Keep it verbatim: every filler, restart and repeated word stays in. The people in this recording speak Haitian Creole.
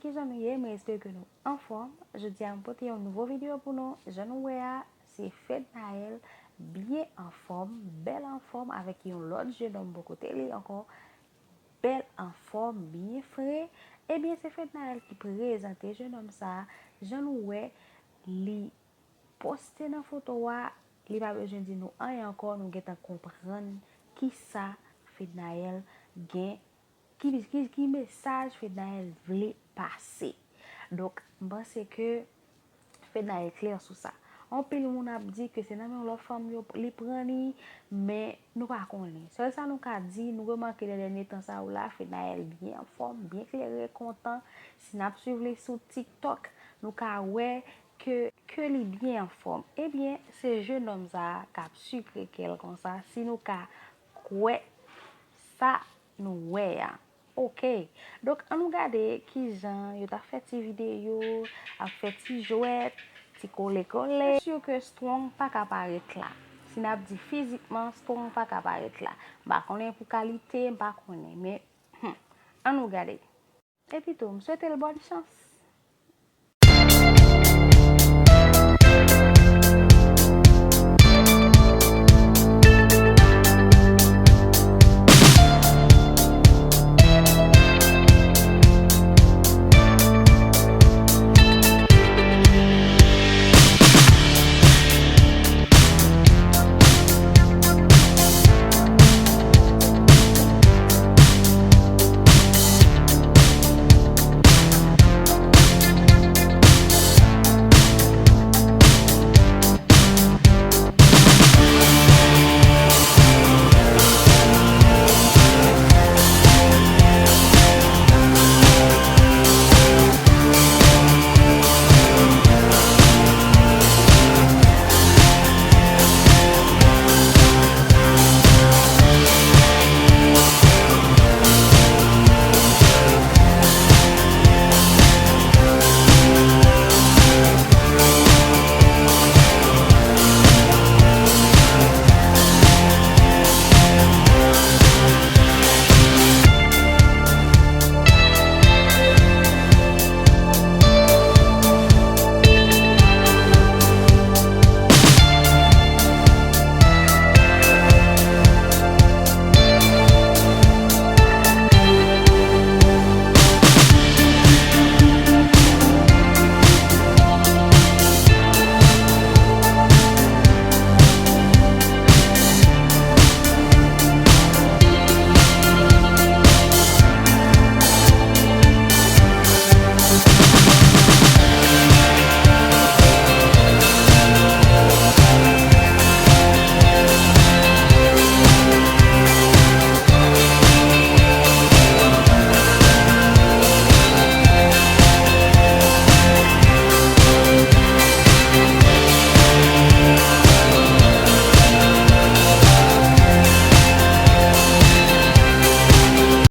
Kijan nou ye? Mwen espere ke nou anfòm. Jodi a, mwen pote yon nouvo videyo pou nou. Jan nou wè a, se Fednaelle byen anfòm, bèl anfòm, avèk yon lòt jenòm bò kote li ankò, bèl anfòm, byen fre. Ebyen, se Fednaelle ki prezante jenòm sa a. Jan nou wè, li poste nan foto a, li pa bezwen di nou anyen ankò, nou gentan konprann kisa Fednaelle gen, ki, ki, ki mesaj Fednaelle vle pase. Donk, m panse ke Fednaelle klè sou sa. Anpil moun ap di ke se nan men yon lòt fanm yo li pran li, men nou pa konnen. Sèl sa nou ka di, nou remake lè dènye tan sa yo la, Fednaelle byen anfòm, byen klere, kontan. Si n ap swiv li sou TikTok, nou ka wè ke, ke li byen anfòm. Ebyen, se jenòm sa a k ap sikre kè l konsa, si nou ka kwè sa nou wè a. Oke. Donk, ann nou gade kijan yo t ap fè ti videyo, ap fè ti jwèt, ti kole kole. Se si ke Strong pa ka parèt la. Si n ap di fizikman, Strong pa ka parèt la. M pa konnen pou kalite, m pa konnen, men, hmm, ann nou gade. Epi tou, m swete l bòn chans.